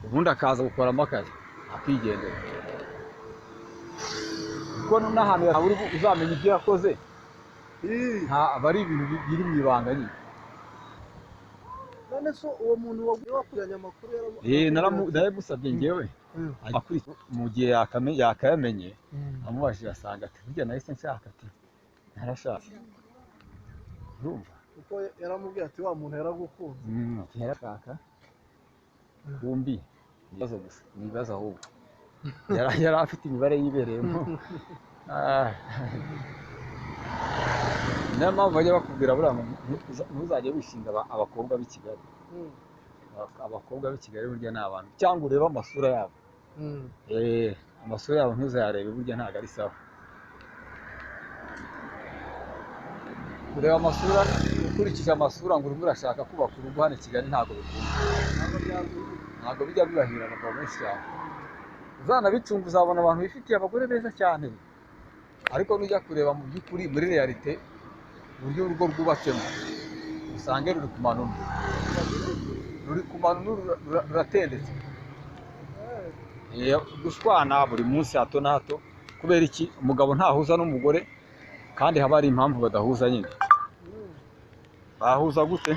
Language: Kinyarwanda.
Ubundi akaza gukoramo akazi akigendera, kuko n'ahantu uri uzamenya ibyo yakoze, aba ari ibintu biri mu ibanga nyine. None se uwo muntu wakuranye amakuru? Naramusabye ngewe mu gihe yakayamenye, amubajije asanga ati burya nahise nshaka, ati ntarashatse, urumva? Kuko yaramubwiye ati wa muntu yaragukunze. Ati yarashaka bombi, ni ibibazo gusa, ni ibibazo ahubwo. Yari afite imibare yibereyemo. Niyo mpamvu bajya bakubwira buriya ntuzajye wishinga abakobwa b'i Kigali. Abakobwa b'i Kigali burya ni abantu, cyangwa urebe amasura yabo. Amasura yabo ntuzayarebe, burya ntabwo ari sawa. Kureba amasura ukurikije amasura ngo urimo urashaka kubaka urugo hano i Kigali ntabwo bikunda, ntabwo bijya bibahira abagabo benshi cyane. Uzanabicunga uzabona abantu bifitiye abagore beza cyane, ariko nujya kureba mu by'ukuri muri realite uburyo urugo rwubatsemo, usange ruri ku manunu, ruri ku manunu, ruratendetse. Gushwana buri munsi hato na hato, kubera iki? Umugabo ntahuza n'umugore, kandi haba hari impamvu badahuza nyine. Bahuza gute?